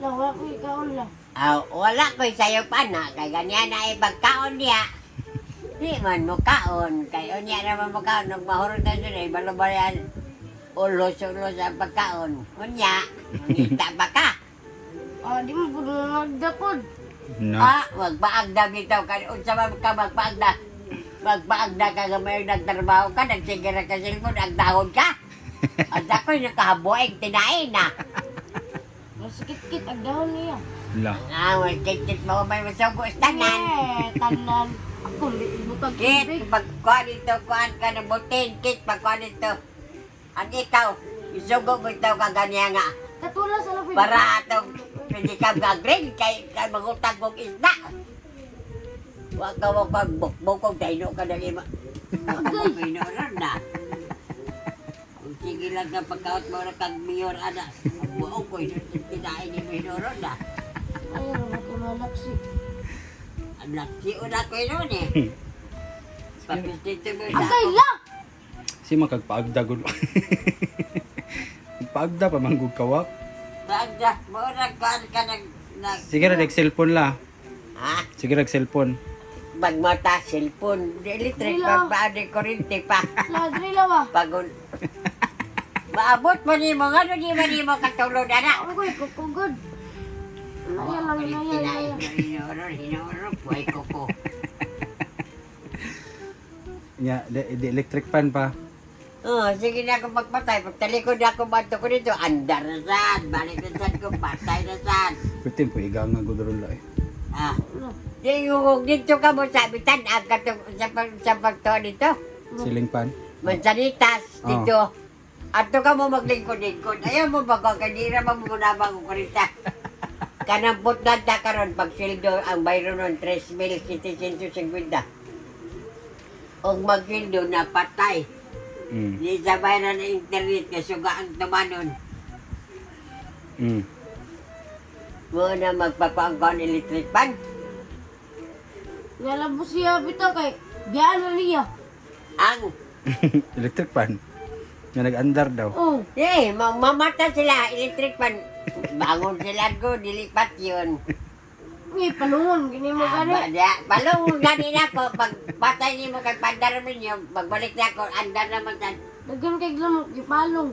La, wala ko ikaon la. Aw, wala ko'y sayo pa na. Kay ganyan na ipagkaon niya. Di man mo kaon. Kay unya naman mo kaon. Nung mahurot na dun eh, balubayan. Ulos-ulos ang pagkaon. Unya, mangita pa ka. Ah, di mo pud nagdakod. No. Ah, magpaagda bitaw ka. Unsa man ka magpaagda? Magpaagda ka nga may nagtrabaho ka, nagsigira ka cellphone, agdahon ka. Ang ako'y nakahabuing tinain na. Masikit-kit ang dahon niya. La. Ah, well, kit mo may masugo sa tanan. Eh, tanan. Ako, butag Kit, tubig. pagkuha nito, kuhaan ka ng butin. Kit, pagkuha nito. Ang ikaw, isugo mo ito ka ganyan nga. Katula sa labi. Para atong pwede ka mag-green, kay, kay magutang kong isda. Huwag ka wag kang bukbukong, dahil ka na lima. Hinuron na. Kung sige lang ka pagkaot mo na kag mayor, ana. Buong ko, tinain ni hinuron na. Ay, ano ko malaksi. Ang laksi una ko yun eh. Papistito mo sa Agay la! Si makagpaagda gud. Paagda pa manggug kawak. Paagda, mo nagkuhan ka ng... nag Sige ra cellphone la. Ha? Sige ra cellphone. Magmata, cellphone, electric Dila. pa, pa, di kuryente pa. La, diri la ba? Pagod. Maabot mo ni mo, ano di man ni mo katulog na na. Ako ko'y kukugod. Naya lang, naya, naya. Hinuror, hinuror, buhay ko ko. Nya, di, di electric pan pa. Oh, sige na ako magpatay. Pagtalikod na ako bato ko dito, andar na saan. Balik na saan ko, patay na saan. Pwede po iganga gud ron la eh. Ah. Di yung dito ka mo sabi tan ang katong sa pag sa pagtuo dito. Siling pan. Mansanitas Oh. dito. Ato ka mo maglingkod-lingkod. Ayaw mo bago kay di ra man mo nabang ko rita. Kanang putlan ta karon pag sweldo ang bayro nun 3,750. Og magsweldo na patay. Di sa bayaran ng internet kay suga ang tumanon. Mo na magpapaangkon electric pan. Nalabo siya bitaw kay biyaan na niya. Ang Electric pan. Nga nag-andar daw. Oh, eh, mamata sila electric pan. Bangon sila ko, dilipat yun. ngay palungon gini mo Ah, gani. ba, di, palung gani na ako, pag patay ni mo kay pandar ninyo, pagbalik na ako, andar naman sa... Daghan kay glamok gipalong.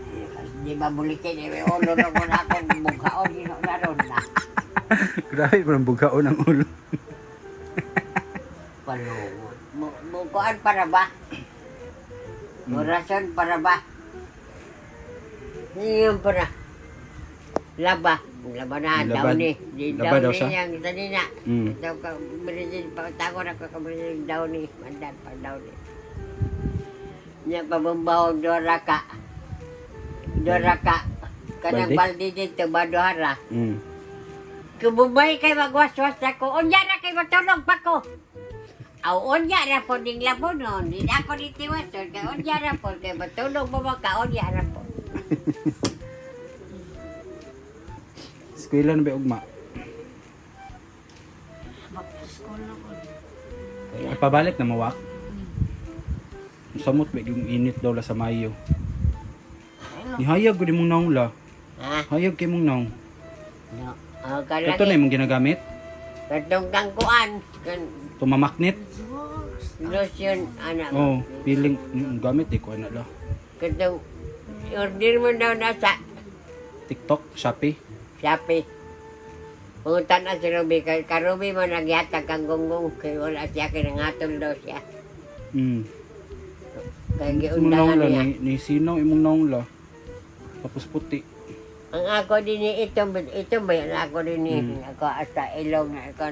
Eh, di ba bulikin, eh, ulo na ko na akong mukhaon, hino na ron na. Grabe pa ng bugaon ang ulo. Palungon. Mukuan para ba? Orason para ba? Yung para. Laba. Laba na, Laba. daw ni. Di Laba daw daw ni siya? yang sanina. Daw ka, berisin, pagtago na ko, kaberisin daw ni. Mandan pa daw ni. Nya pabumbaw dora ka. Dora ka. Kanang Balde? balde dito, baduhara. Kumubay kay magwaswas ako. Unya na kay matulog pa ko. Aw, unya na po ning labunon. Di na ako nitiwason. Kay unya na po. Kay matulog mo ba ka, unya na po. Eskwela na ba ugma? Back to school na ko. Ay, pabalik na mawak. Samot ba yung init daw la sa Mayo. Nihayag gud imong naong la. Ha? Hayag kay mong naong. No. Aw, Kato na kalagi. imong ginagamit. Katong kangkuan. Kan, Tumamaknit. lotion, anak. Oh, feeling gamit eh ko ana la. Katong, order mo daw na sa TikTok, Shopee. Shopee. Punta na si Ruby. Kay Karubi mo nagyatag kang gunggong. Kay wala siya, kinangatol daw siya. Kay Imong giundangan naong la niya. ni sinaw imong naong la. Tapos puti. Ang ako din ni ito, ito ba yun? Ako din ni, ako sa ilong, ako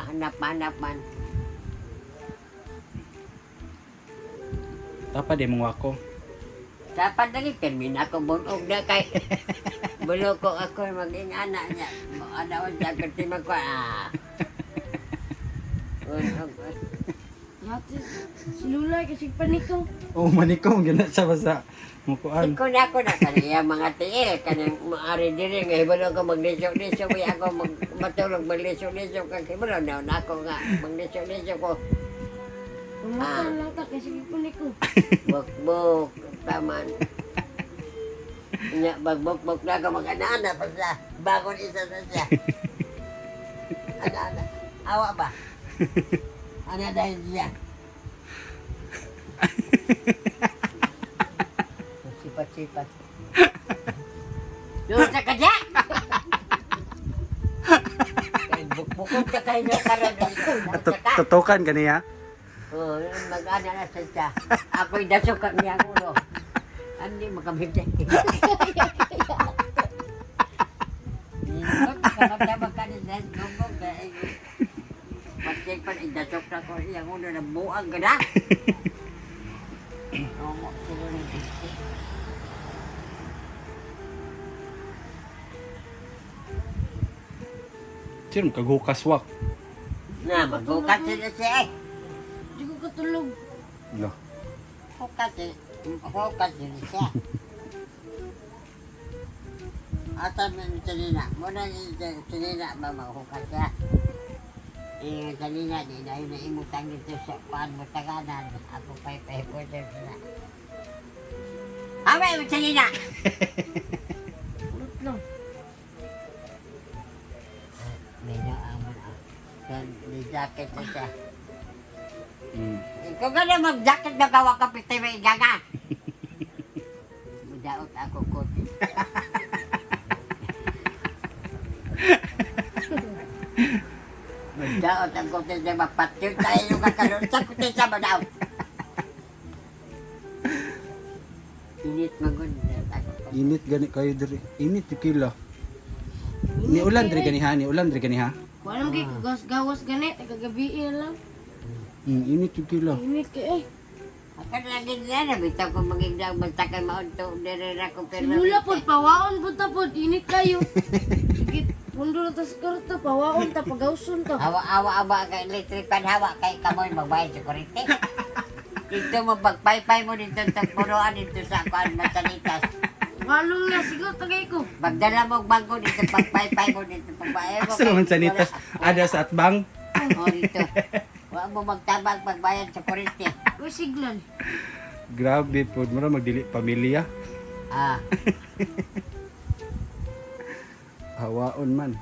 hanap-hanap man. Tapa di mong wako. Dapat lagi, termin ako bunog na kay. Bulo ko ako maging anak niya. Anak ko siya, kasi ko, ah. Bunog. Yati si Lula kasi panikaw. Oh, manikaw gina siya basta mukuan. Ikaw na ako na kaniya mga tiil, kanang maari diri nga hibalo ko maglisok-lisok, kaya ako mag, matulog maglisok-lisok, kag hibalo na na ako nga maglisok-lisok ko. Pamatan lang ta kasi panikaw. Bukbuk, taman. Nya bagbok-bok na ako mag-ana-ana pa siya. Bangon isa na siya. Ana-ana. Awa ba? Ana dahil siya. Sipat-sipat. Doon sa kadya! Bukbukog ka kayo ng karon. Tutukan kaniya. Oo, mag-ana na siya. Ako'y dasok ka niya ang ulo. Hindi makamit. Pag idasok na ko iyang ulo na buang ka na. Oo, sino rin. Sino kaghukas wak? Na, magbukas sila siya eh. Di ko katulog. Lo. Hukas sila. Hukas sila siya. Asa man sinina? Muna ni sinina ba maghukas siya? Eh, kanina, di dahil na imutang dito sa kuan mo taganan. Ako pa'y pahipusin sila. Amay mo sinina! Ulot lang. May naamon ako. May jacket na siya. Ikaw ka na mag-jacket na gawa ka pistay may igaga. Mudaot ako kote. Mudaot ang kote na mapatyo tayo yung kakaroon sa kote sa mudaot. Init magod. Ako kote. Init gani kayo diri. Init di kilo. Ni ulan diri ganiha, ni ulan diri ganiha. Wala mo kay gawas-gawas gani, kagabi lang. Init yung kilo. Init kay eh. Ako na lagi niya na bitaw ko magigdaw magtakay maunto dere ra ko Si Lula pod pawaon pod ta pod, init kayo. Sige, pundo na ta sa kwarto, pawaon ta pagawson ta. Awa awa awa kay electric pan hawa kay kamoy magbayad sa kuryente. Dito mo pagpaypay mo dito sa punuan dito sa kuan masanitas. Walong na siguro tagay ko. Pagdala mo og bangko dito pagpaypay mo dito pagbayad mo. Asa naman sanitas? Ada sa atbang. Oh, dito. Wa mo magtabang pagbayad sa kuryente. Uy, signal. Grabe po, mura magdili pamilya. Ah, Hawaon man.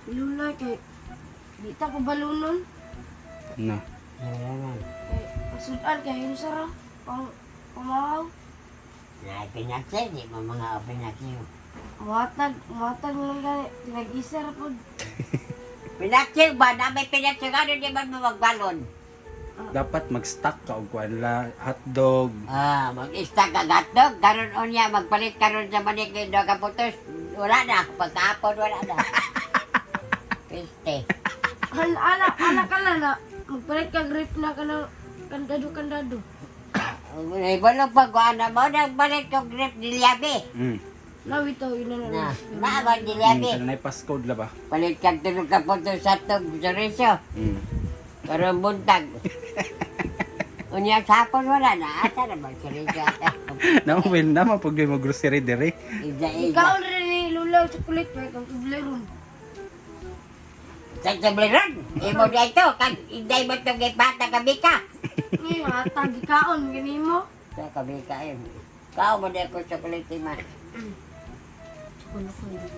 Si Lula kay di ta pabalunon. Na. wala man. Kay pasudan kay unsa ra pang pamahaw. Na pinaksi di mo mga pinaksi. Muhatag, muhatag lang gani, tinag-isa ra pod. Pinaksi ba na may pinaksi ano di man mo magbalon? Dapat mag-stock ka og kuan la hotdog. Ah, mag-istak ka gatdog karon unya magpalit karon sa manik kay duha ka putos. Wala na pagkaapon wala na. Piste. An ana ana ka lang na magpalit ka grip na ka ng kandado kandado. Ibalo pag ana mo nagbalit kog grip dilyabi. Lawi to ina na. Na, na ba dilyabi? Kanang nay passcode la ba? Palit kag tulog ka putos sa tog sa Karon buntag. Unya sa hapon wala na. Asa na ba chorizo? Na well na man pag mo grocery diri. Iza iza. Ikaw rin ni Lula og chocolate pa kang Toblerone. Sa Toblerone. Imo di ito kag inday mo tong gipata kami ka. Ni hatag ikaon gani mo. Sa kami ka eh. Kao mo di ako chocolate man. Chocolate.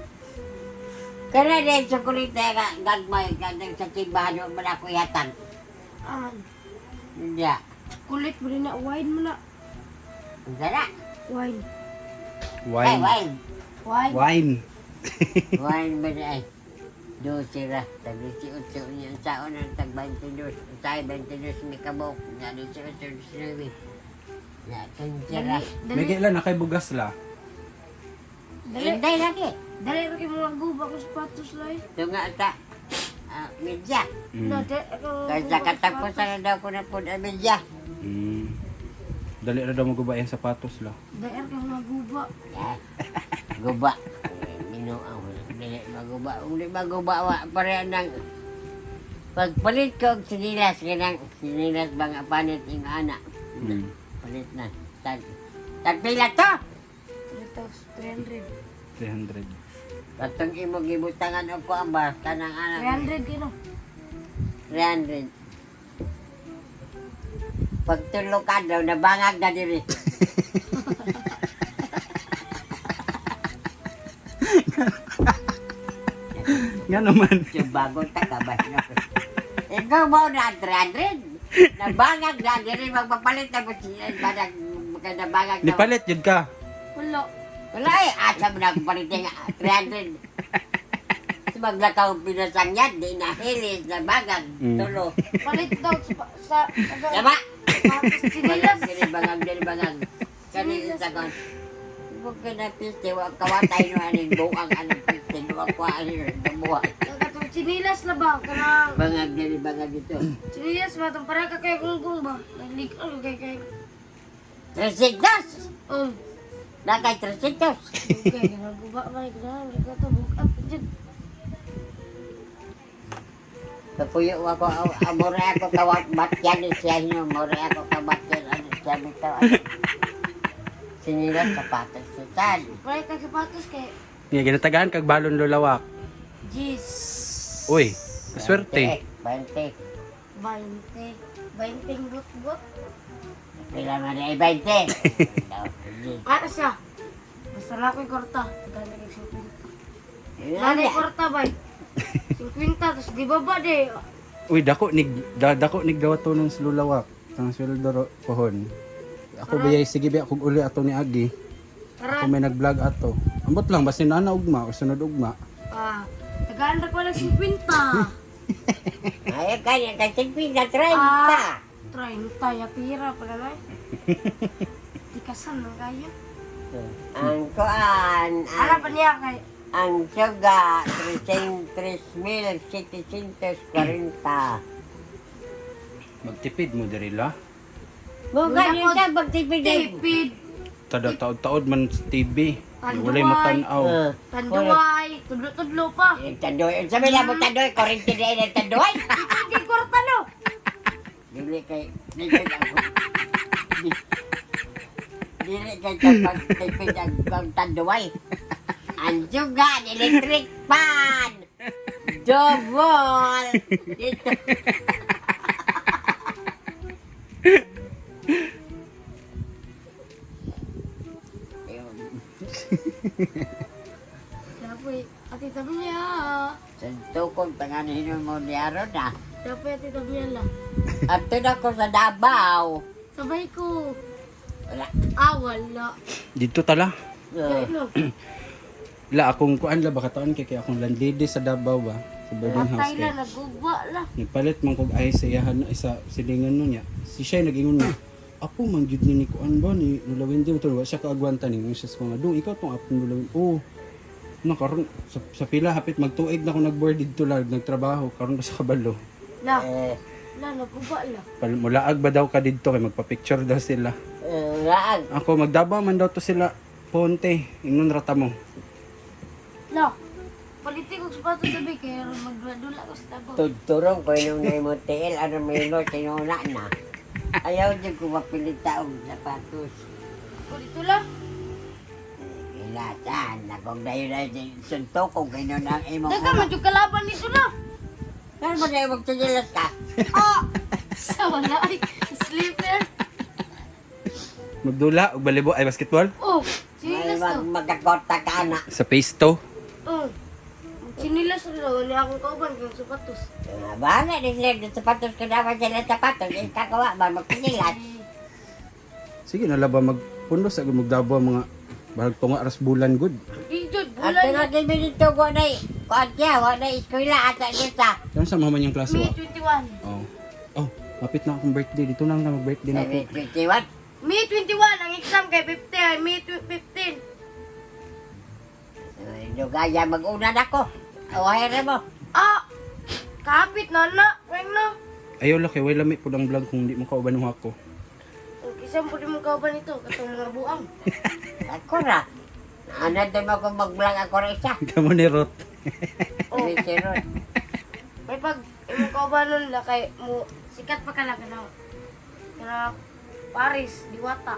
Kana di chocolate nga gagmay kanang sa simbahan wa man ako ihatag. Ah, Unya. chocolate mo rin na wine mo na. Unsa na? Wine. Ay, Wine. wine. Wine. Wine. Wine ba na ay? Dose ra. Tag 18 niya. Ang saon ang tag 22. Ang 22 may kabok. Nga 18, 19. Ya, 15 ra. Dali, May la na kay bugas la. dali, Hinday lagi. dali ra kay mga guba ko sapatos lay. Ito nga sa media. Na dali ako. Kaya sa katapusan na daw ko na po ang media. Dali ra daw maguba ang sapatos la. Dali ra kay mga guba. Ya. Guba. Mino ang dili maguba. Uli maguba wa pare nang pagpalit ko og sinilas kanang sinilas bang panit ing ana. Palit na. Tag tagpila to. 300. 300. Katong imo gibutangan og kuan ba kanang ana 300 kino. 300. Pagtulo ka daw nabangag na diri. Nga naman. Yung bagong takabay no. Ikaw mo na 300. Nabangag na, di rin magpapalit na banag, nabangag na. Nipalit yun ka. Wala. Wala eh, asa mo na akong palitin nga, 300. Sa maglakaw pinasang yan, di nahilis, nabangag, tulo. Palit daw sa Tama? Sinilas. Dili bangag, dili bangag. Kanil sa kon. Huwag ka na piste, huwag kawatay no aning buang anong piste, huwag ko aning buang. Katong sinilas na ba? Kanang Bangag, dili bangag ito. sinilas ba? Itong para ka kay gunggong ba? Naglikol kay kay. 300! Oh. Nakay 300! Okay, naguba ba? Ginagawa ko bukat. Diyan. Kapuyo ako, amore ako kawat batyan siya hino, more ako kabatyan ano siya bitaw. Sinilas sapatos sa tan. Palit ang sapatos kay Nga ginatagaan kag balon lulawak. Jeez. Uy, swerte. 20. 20. 20 but-but. Pila man ay 20. Ano siya? Basta lang ako'y kwarta. Gana kay 50. Gana kwarta ba? 50, tapos di ba ba di? Uy, dako nig dawa to ng lulawak. Ang sweldo ro pohon. Ako biyay sige biya kog uli ato ni Agi. Tara, Ako may nag-vlog ato. Ambot lang basin na ugma o sunod ugma. ah, tagaan na ko lang 50. Ay kaya kay 50 30. Ah, 30, ya pira pala na. Tikasan lang kayo. Ang kuan, Ala ang, pa niya kay ang suga 3,740. Magtipid mo diri la. Mo gani sa pagtipid. tipid, Tada taod-taod man sa TV. Tanduay. Walay matanaw. tanduay, tudlo-tudlo pa. Tandoy, sabi lang mo tandoy, 40 na ang tandoy. Tipid kay kwarta no. Dili kay dili ako. Dili kay kapag tipid ang ang tanduay. Ang suga, electric pan. Double. Dito. Dapoy, ati tabi niya. Sa tukong panganihin mo ni Aron na. Dapoy, ati tabi niya la. At na ko sa Davao. Sabay ko. Wala. Ah, wala. Dito tala. Kaya no. La akong kuan la baka taon kay kay akong landlady sa Davao ba sa boarding house Patay kay. na, nagugwa la. Nagpalit man kog ay sa iyahan isa silingan nun niya. Si siya nag-ingon niya. Apo man gyud ni kuan ba ni Lulawin di to wa siya kaagwanta ni siya sa mga dong ikaw tong apo Lulawin. Oh. Na karon sa pila hapit magtuig na ko nagboard didto lag nagtrabaho karon pa sa kabalo. La, Eh, la, nagugwa la. Mulaag ba daw ka didto kay magpa-picture daw sila. Eh, raag. Ako magdaba man daw to sila ponte ingnon rata mo. La, palitin ko sapatos sabi kaya ron magdula ko sa tabo. Tudturong ko yung na mo tiil, ano may mo tinuna na. Ayaw din ko mapilita og sapatos. O dito la. Ilatan, akong dayo na suntok ko gano'n ang imong Daga man yung kalaban nito la. Kaya mo na magtsinilas ka? Ah! Sa wala ay sleeper. Magdula og balibo ay basketball Oh, May sinilas to. magkakota ka na. sa pesto. Oh. Sinilas to ni akong kauban kung sapatos. Ah, bahala din sila ng sapatos ko naman sila sapatos. Ikakawa ba magtsinilas? Sige na la ba magpundo sa magdaba mga barag tunga ras bulan good. Dito, At bulan pero na. di dito ko na kuan siya, wa na eskwela ata dito. Yan sa mga man yung klase May wa. 21. Oh. Oh, mapit na akong birthday. Dito lang na mag-birthday na ako. 21. May 21 ang exam kay 50 ay May 15. Lugaya, mag-una na ko. Away na mo. Ah! Kapit na na, weng na. Ayaw la kay way lami pud ang vlog kung di mo kauban ako. Ang isang pwede mong kauban ito, katong mga buang. Ako ra. Ano doon ako mag-vlog ako ra isa. Kamo ni Rot. Oh, Si Ron. may pag imong kauban nun la kay mo sikat pa ka lang kana. Kana Paris, Diwata.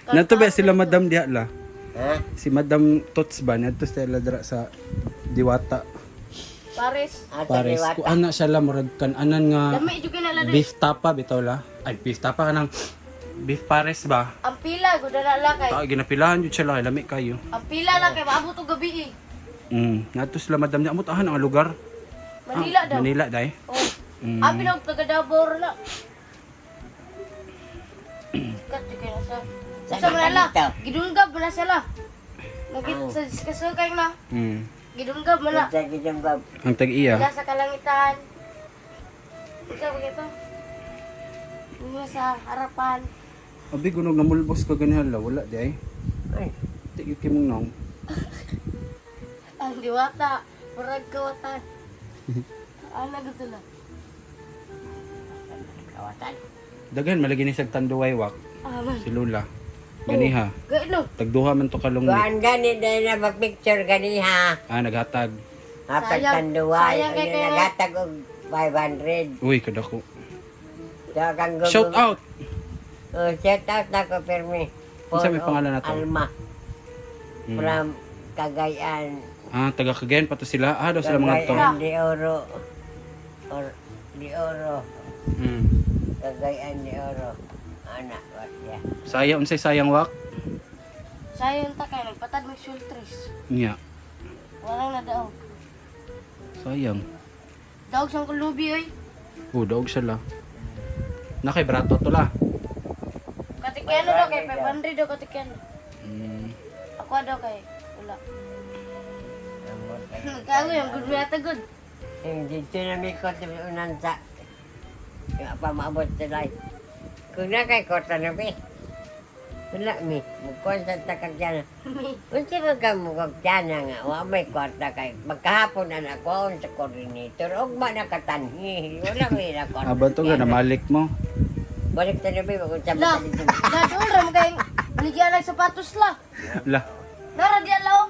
Nato ba sila Madam diha la? Ha? Si Madam Tots ba nadto sila dira sa Diwata Paris. Ata Pares. Diwata. Kuan na siya la murag kan-anan nga Lami jud kay na la diri. beef tapa bitaw la. Ay beef tapa kanang beef pares ba? Ang pila gud na la kay. Ta ginapilahan jud siya la kay lami kayo. Ang pila lang kay maabot og gabi eh. Nato sila madam niya amot ahan ang lugar. Manila Ah, daw. Manila dai. Oh. Abi lang taga Davao ra na. Sikat di kayo sa. Sa Sa Manila. Makanito. Gidunggab man na sila. Nagit sa kasukay na. Gidunggab man na. Sa gidunggab. Ang tag-iya. Mula sa kalangitan. Isa ba ito? Mula sa harapan. Abi gunog namulbos ka ganihan la wala di ay. Ay, Di gyud kay mong nong. Ang diwata. Murag kawatan. Ana gusto na. kawatan. Daghan malagi ni sag tanduay wak Aman. si Lula. Ganiha. Gaino. Tagduha man to kalong ni. Kuan gani dahil na magpicture gani ha. Ah, naghatag. Hatag Sayang. tanduay. Sayang kay Ano kay- naghatag og 500. Uy, kadako. So, kang gugu- Shout out. Oh, shout out na ko pirmi. Unsa may pangalan na to? Alma. From Cagayan. Ah, taga Cagayan pa to sila. Ah, daw sila mga to. Cagayan de Oro. Or, de Oro. Cagayan de Oro. Ana, what ya. Saya unsay sayang wak? Sayang ta kay nagpatad may sultris. Nya. Walang na daog. Sayang. Daog sang kulubi oy. Oh, daog sila. Nakay brato to la. Katikyano daw kay 500 daw katikyano. Ako daw kay wala. Kago yung good may good. Yung dito na may kot unan sa yung pa maabot sa light. Kung na kay kota na bi. Wala mi. Mukon sa takag dyan. Unsa man ka mukog dyan nga. Wa may kwarta kay. Magkahapon na ako sa coordinator. Ugma na katanhi. Wala may na kwarta. Ah, to ga namalik mo. Balik ta na bi. Magunsa La, mo dito. la doon ram kay baligyan ng sapatos la. La. Nara diyan la oh.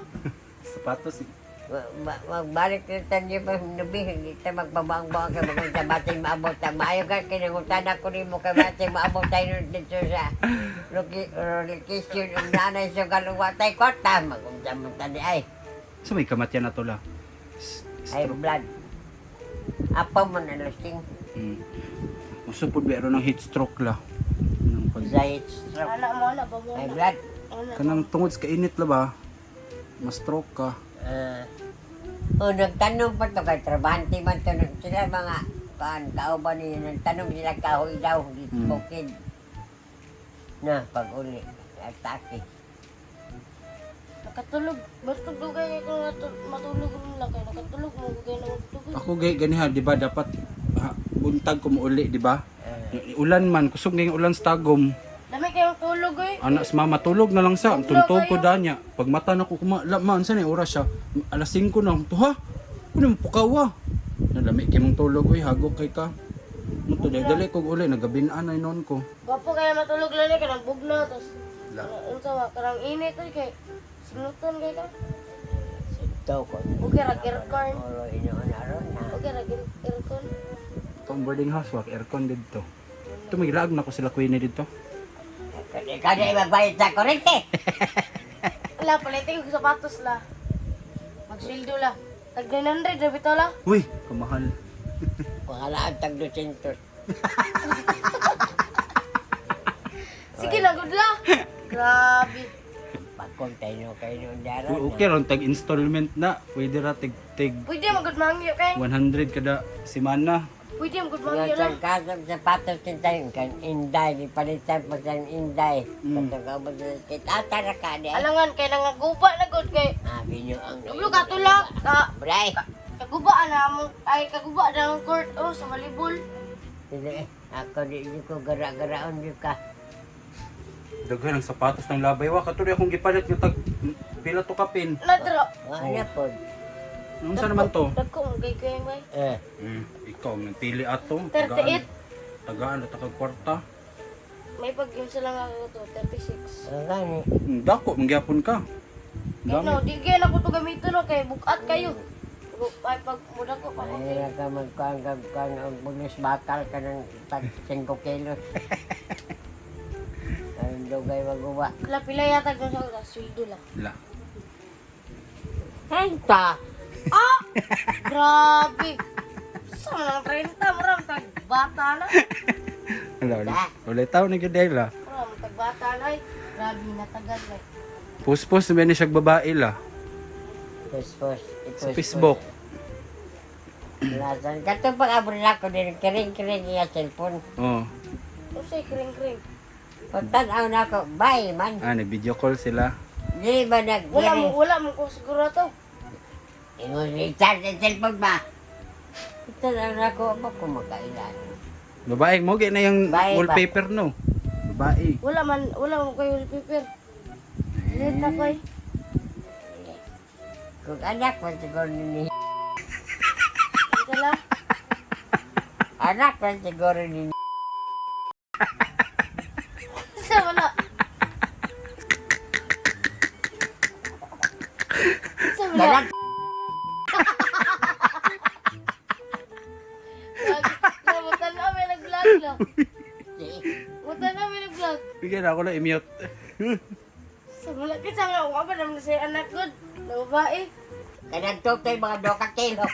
Sapatos. Magbalik na tayo pa nabi. Hindi ta magbabaang-baang kay magunsa batay maabot ta. Maayo ka kinangutan ako nimo kay batay maabot tayo dito sa location ug nanay sa kaluwa tay kwarta magunsa mo tani ay. Sa may kamatyan na to la. Ay blood. Apo mo na lusing. Uso pud ba ng heat stroke la. Nang pag Sa heat stroke. Ana mo na ba mo Ay na. blood. Ana. kanang tungod sa kainit la ba? Ma-stroke ka. Ah. Oh, nagtanong pa to kay trabahante man to nung sila mga kaan kauban niyo nagtanong sila kahoy daw dito bukid. Na pag uli atake. Nakatulog. Basta dugay kay kung matulog ron la kay nakatulog mo kay na magtugod. Ako gay ganiha, di ba dapat ha, buntag ko muuli, di ba? Ulan man, kusog ngayong ulan sa Tagum. Dami kayong tulog oy. Anak sa mama, tulog na lang sa. Tuntog ko danya. Pag mata na ko kuma, la, man, saan eh, oras siya? Alas 5 na. To ha? Kuno mo pukawa. Nalami kay mong tulog, oy, hagok kay ka. Muto dali dali kog uli nagabinaan ay noon ko. Gwapo kay matulog lang ni kanang bugna tos. La. Unsa ba kanang init oy kay sinuton kay ka. Ito ko. Okay ra aircon. Oro inoon aron na. Okay ra aircon. Itong boarding house wak aircon didto. Ito may laag na ko sila kuya dito. Ikaw na magbayad sa kurente. Wala palitin ko sapatos la. Magsweldo la. Tag 900 ra bitaw la. Uy, kamahal. Pangalaan tag 200. Sige lang gud la. Grabe. Pagkontay no kayo noon daron. Uy, okay ron tag installment na. Pwede ra tig tig Pwede magud mangyo kay. 100 kada semana. Pwede magud Nga mangyo sa la. kasang sapatos kinta yung kan inday, ipalitan pa sa inday. Katong kaubos sa kita, tara ka di. Alangan kay nangaguba na gud kay. Ah, binyo ang Ublo ka tulak. Ka Bray! kaguba na among ay kaguba na ang court oh sa volleyball. Dili, ako di di ko gara-garaon di ka. Daghan ang sapatos ng labay wa katuloy akong gipalit nga tag pila to kapin. Nadra. Wa na po. Unsa naman to? Dagko mo kay kay bay. Eh, Ikaw ang nagpili ato. 38. Tagaan at takag kwarta. May pag yun sila nga ako to 36. ang gani. Dako mangyapon ka. Kaya Dami. no, di kaya na ko to gamiton no kay bukat kayo. Ay pag muda ko pa ko. Ay, ka magkuhan ka kuhan og bulis bakal ka ng tag 5 kilos. Ang dugay maguba. La pila yata gyud sa sweldo la. La. Henta! Ah! Grabe. Sa mga 30 maram tag bata na. Wala wala. Wala tao ni gyud la. Maram tag bata na. Ay. Grabe natagal na. Puspos man ni siya babae la. Puspos. Sa Facebook. Lasan. Katong pag-abro na ako din, kiring-kiring niya cellphone. Oh. Usay kring-kring. Pagtanaw na ako, bye man. Ah, nag-video call sila. Di ba nag Wala mo ko siguro to. Ingon ni charge ang cellphone ba? Pagtanaw na ako, ba kumakailan? Babae mo na yung Babae ba? wallpaper no. Babae. Wala mo kayo wallpaper. Delete na ko eh. Kung anak man siguro ni Ito lang. Anak man siguro ni Sa wala. Sa wala. Anak Namutan na may nag-vlog lang. Mutan na may nag-vlog. Bigyan ako na i-mute. Sa wala kita nga wa pa naman sa anak ko. Na babae. Kanang tutoy mga doka kilo.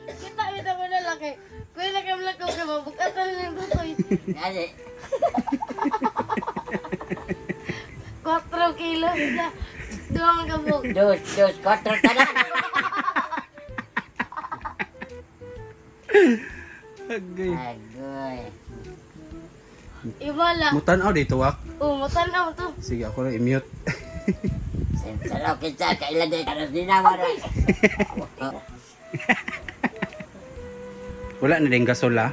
Kita kita mo na lang kay. Kuya na kami lang ko kay mabukatan na yung tutoy. Gani. 4 kilo. Na. Duwang kabog. Dos, dos, kwatro tanan. Agay. Agoy. Iba lang. Mutan-aw dito wak. Oh, mutanaw to. Sige, ako na i-mute. Saro kita kailan din karos din na wala. Wala na din gasola.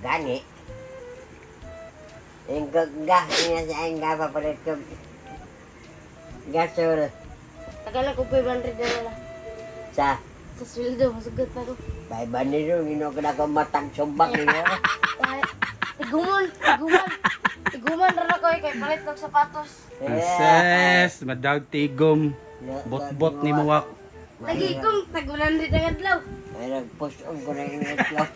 Gani. Ingkog ga, niya sa ingga pa palit ko. Gasol Tagal ko 500 na lang. sa Sa sweldo, masugat na ko. bay baniro ginoo ko na ko matang sumbak nino. Ay, Tiguman, tiguman. Tiguman ra na ko eh, kay palit og sapatos. Ases, madag tigom. Bot-bot ni muwak. Lagi kong tag 100 ang adlaw. Ay nagpush on ko na yung itlog.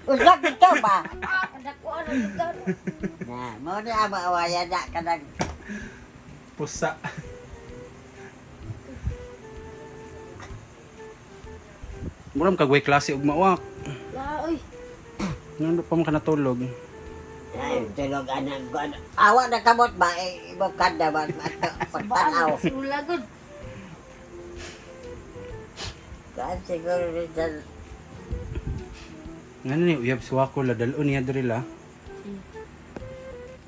Usap ito ba? Ah, kadakuan ang lugar. Na, mo ni ama awaya na kanang Pusa. Muram kagway klase og mawak. La, oy. Ngano pa man ka natulog? Ay, tulog anak ko. Ano. Awa na kamot ba? Eh, ibo kada ba? Pagtanaw. Simula gud. Kaan siguro rin sa Ngano ni uyab suwako la dal-on niya diri la.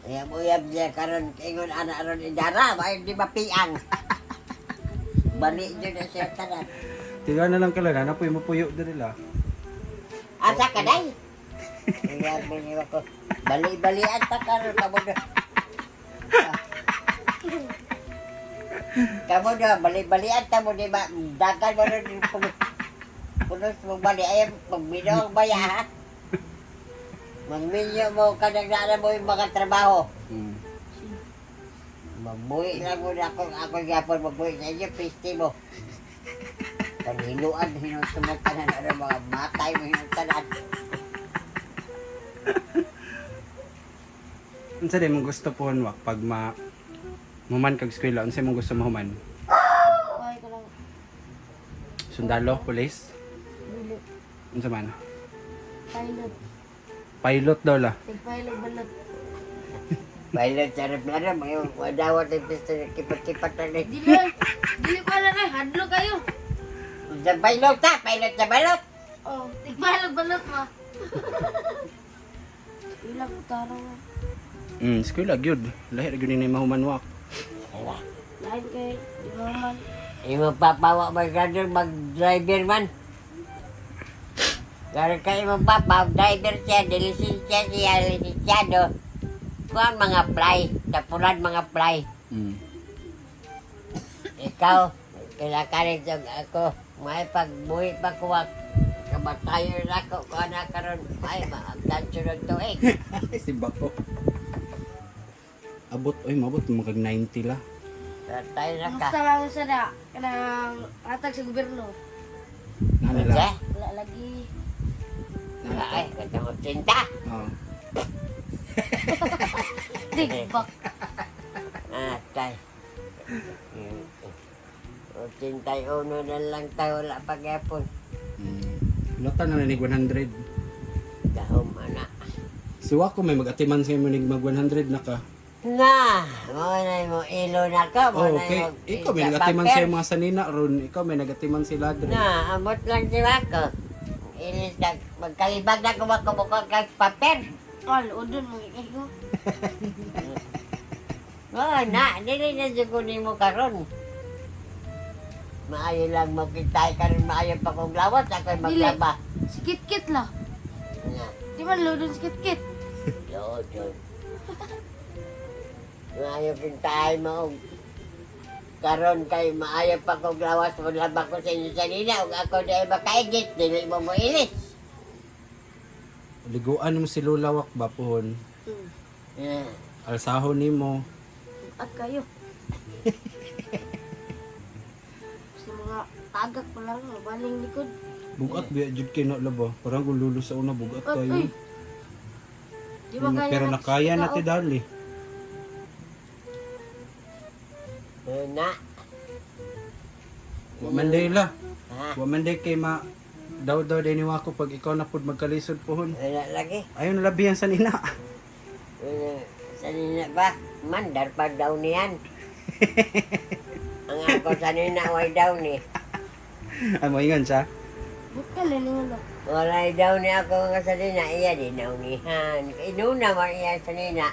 Uyab-uyab siya karon ingon anak ron idara, ba di mapiang. Bali jud na siya tanan. Tiga na lang kala na napoy mapuyo diri la. Asa ka day? Uyab mo niyo ako. Bali-balian ta karon kamo do. Kamo do, bali-balian ta mo di ba? Dagan mo ron yung punos mo bali ay magminaw ang baya ha. Magminyo mo kanang nana mo yung mga trabaho. Magbuhi lang muna ako, ako gyapon magbuhi sa inyo, piste mo. Paghiluan, hinutumukanan, ano mga matay mo hinutanan. Unsa day mong gusto po wak pag ma human kag eskwela unsa mong gusto mahuman? Ay ko lang. Sundalo, police, Dili. unsa man? Pilot. Pilot daw la. Tig pilot balot. Pilot sa aeroplano, mga wadawat yung piste, kipat-kipat na rin. Dili oy. Dili ko alam eh, hadlo kayo. Sa pilot ta, pilot sa pilot. Oh, tig pilot balot ma. Ilang taraw. Eskwela gyud. Lahi ra gyud ni mahuman wak. Wala. Lain kay di ba man. Imo papawa mag mag-driver man. Karon kay imong papa, driver siya, dilisensya siya, lisensyado. Kuan mga fly, tapulan mga fly. Ikaw, kinakalit yung ako, may pagbuhi pa kuwak. Kamatayon na ako, kuha na karon ay, maagdan sunod tuig. Si Bako. Abot oy mabot mo kag 90 la. Patay na ka. Basta lang sa na kanang atag sa gobyerno. Nana la. Unsa? Wala lagi. Ay, katong tinta. Oh. Digbak. Ah, tay. 81 na lang tayo, wala pa gyapon. Lota na ni 100. Dahom, ana. Si Wako may mag-atiman sa imo nig mag 100 na ka. Na, mo na mo ilo na ka, mo Oh, na okay. mo. Ikaw may nagatiman sa mga sanina ron. Ikaw may nagatiman si Ladre. Na, amot lang si Wako. Ilis na, magkalibag na kumakubukog kag paper. Kal, udon mo ikaw. Oh, na, dili na jud ko nimo karon. Maayo lang mo kitay karon, maayo pa kong lawas, ako'y Dili. maglaba. Si Kit-Kit lah. Na, Di man ludon si Kit-Kit. lord, lord. Maayo kintay mo og karon kay maayo pa kong lawas, maglaba ko sa inyo sanina ug ako dahil makaigit, dili mo moilis. Liguan mo si Lola Wak ba pohon. Yeah. Alsahon nimo. At kayo. Sa mga tagak pa lang, mabaling likod. Bugat biya jud kay na laba. Parang kung lulo sa una bugat At kayo. uy. Di ba kaya Pero nakaya na ti dali. Na. Wa man day la. Ha? Wa man day kay ma daw daw day ni Wako pag ikaw na pud magkalisod pohon. Wala lagi. Ayon labihan sa nina. Wala. Sanina ba? Mandar pa daw niyan. Ang ako sanina way daw ni. Ay mo ingon siya. Buka lang lang. Walay daw ni ako nga sanina, iya di daw nihan. Inuna man iya sanina.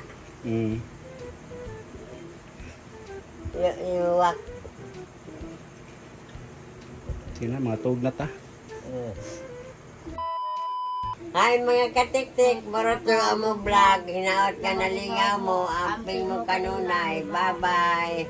Iwak. Sige na, mga tuog na ta. Hi mga katiktik, Borot ng amo vlog. Hinaot ka na lingaw mo, amping mo kanunay. Bye-bye.